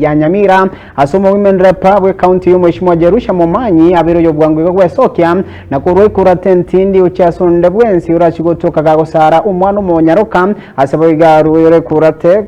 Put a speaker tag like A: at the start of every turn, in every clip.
A: Ya Nyamira ase omowomen rep bw'ecounty y'Omweshimiwa Jerusha Momanyi abeire oyobwango iga gwesokia na korwa ekura tentindi gochia ase onde bwensi orachie gotoka gagosara omwana omonyaroka ase boigo arwere ekura te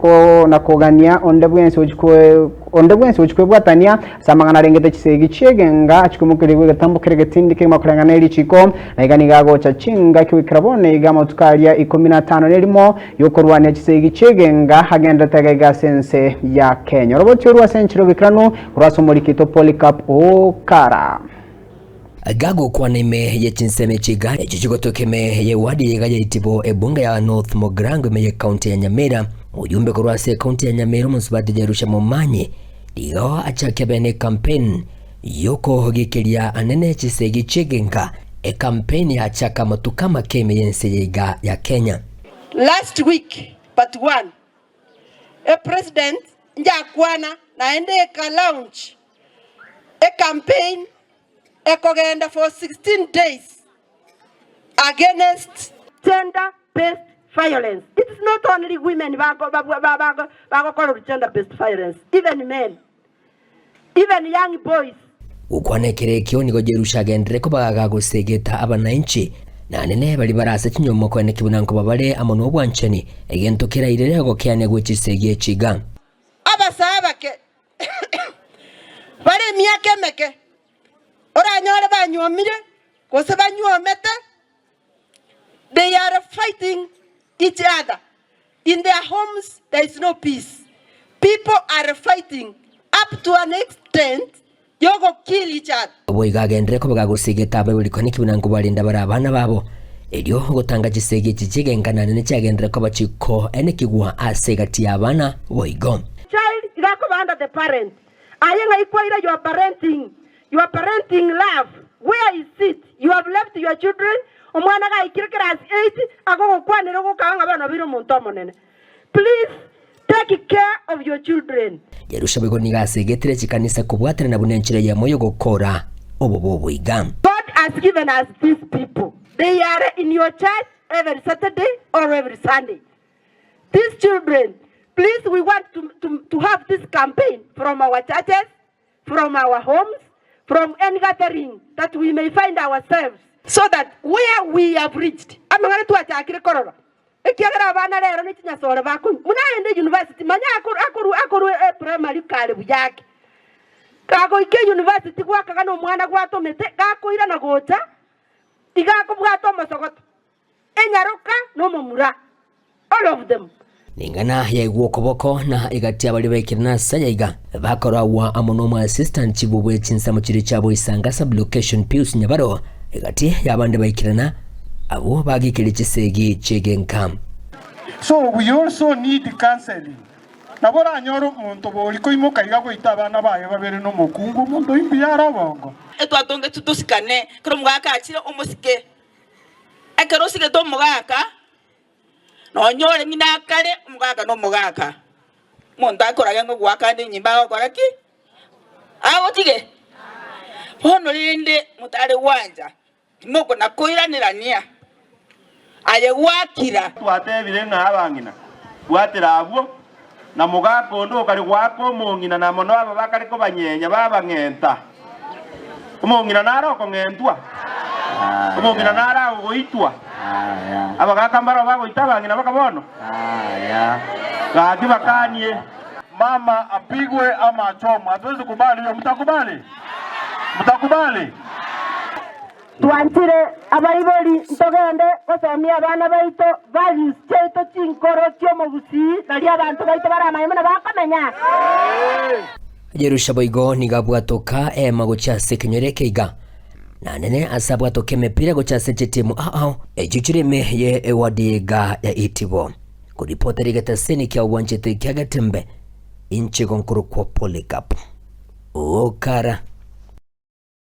A: na kogania onde bwensi ochie koe onde bwensi ochie kwebwatania ase amang'ana arengete chisegi chi'egenga achie koimokerigwa egetambo kere getindi kegima koreng'ana ne richiko na iga nigo agocha chingaki goikera bono iga amatuko aria ikomi na atano nerimo y'okorwania chisegi chi'egenga agenderete iga iga ase ense ya Kenya. Oroboti orwo ase enchera oboikeranu korwa ase omorikito Polycarp Okara.
B: Gagokwana ime ye chinsemo echi iga echio chigotoka ime ye wadi eye iga ya Itibo ebunge ya North Mugirango ime ye county ya Nyamira. Mojumbe korwa ase ecounty ya Nyamira omosubati Jerusha Momanyi nigo achakia bene ecampaign yokogiikeria anene chisegi chi'egenka ecampaign yachaka amatuko amake ime y'ense eye iga ya Kenya.
C: Last week but one, e president njakwana naende eka launch e campaign ekogenda for 16 days against gender based violence. It's not only women bagokorerwa gender based violence, even men, even young boys.
B: Gokwana ekero ekio nigo Jerusha agenderere kobaga gosegeta abanainchi, na anene baria bare ase chinyomba koeneki buna nkoba bare amo nobwanchani, egento kerairere ogokeania gwe chisegi echi iga.
C: Abasae abake bare emiaka emeke oranyore banyuomire gose banyuomete, they are fighting each other in their homes there is no peace, people are fighting up to an extent yogo kill each other.
B: Boigo agenderere koba gagosegeta abaibori kwane buna nkobarenda bare abana babo, erio gotanga chisegi echi chi'egenkana nene chiagenderere koba chikoenekigwa ase egati y'abana boigo.
C: Child iga akoba under the parent, aye ng'ai kwaira your parenting, your parenting love, where is it, you have left your children, omwana gaikire class eight agogokwanera ogokaga ng'a bono obeire omonto omonene, please take care of your children.
B: Jerusha boigo nigo asegetire chikanisa kobwaterana buna enchera eyemo y'ogokora obobe obo iga.
C: God has given us these people, they are in your church every Saturday or every Sunday. These children, please we want to, to, to have this campaign from our churches, from our homes, from any gathering that we may find ourselves so that where we have reached, amang'ana twachakire korora, ekiagera abana rero ne chinyasore bakonywa, buna aende university manya akoru akoru akorwa eprimary kare buya ake, kagoika euniversity gwakaga na omwana gwatomete, gakoirana gocha, iga akobwata omosogoto. Enyaroka na omomura, all of them.
B: Neng'ana yaigwa okoboko na egati abaria baikire nase ayaiga bakoragwa amo nomo assistant chief bwe chinsemo chiria chia Boisanga sub-location Pius Nyabaro egati yabande baikirana abwo bagikeria chisegi chiegenka.
D: So we also need counseling. Nabo oranyore omonto bori koimoka iga goita abana baye babere nomokungu, omonto oyio mbuya are obongo.
E: Etwatongetwe tosikane, ekero omogaka achire omosike. Ekero osigete omogaka, nonya ore ng'ina akare, omogaka na omogaka. Omonto akorage ng'a ogoaka ande enyimba agokora ki? Agotige? Bono rende motare gwancha, timokona koiranerania, aye gwakira.
F: Twatebire ng'a abang'ina, bwatera abwo, na mogaka onde okare goaka omong'ina, na mono aba bakare kobanyenya babang'enta. Omong'ina nare okong'entwa? Omong'ina nare agogoitwa? Abagaaka mbarabwo bagoita abang'ina baka bono? Gaki bakanie.
D: Mama apigwe ama achomwe, hatuwezi kubali hiyo. Mtakubali? Mtakubali?
C: Twanchire abaibori ntogende gosomia abana baito values chiaito chinkoro chi'omogusii nario abanto baito baramanye buna bakomenya.
B: Jerusha boigo nigo abwatoka eema gochia ase ekenyoro eke iga, na nene ase abwatoka emepira gochia ase chitimu ao ao echio chire ime ye ewadi iga ya Itibo. Koripota rigetaseni kia obwanchete kia Getembe, inche igo nkorokwa Polycarp Okara.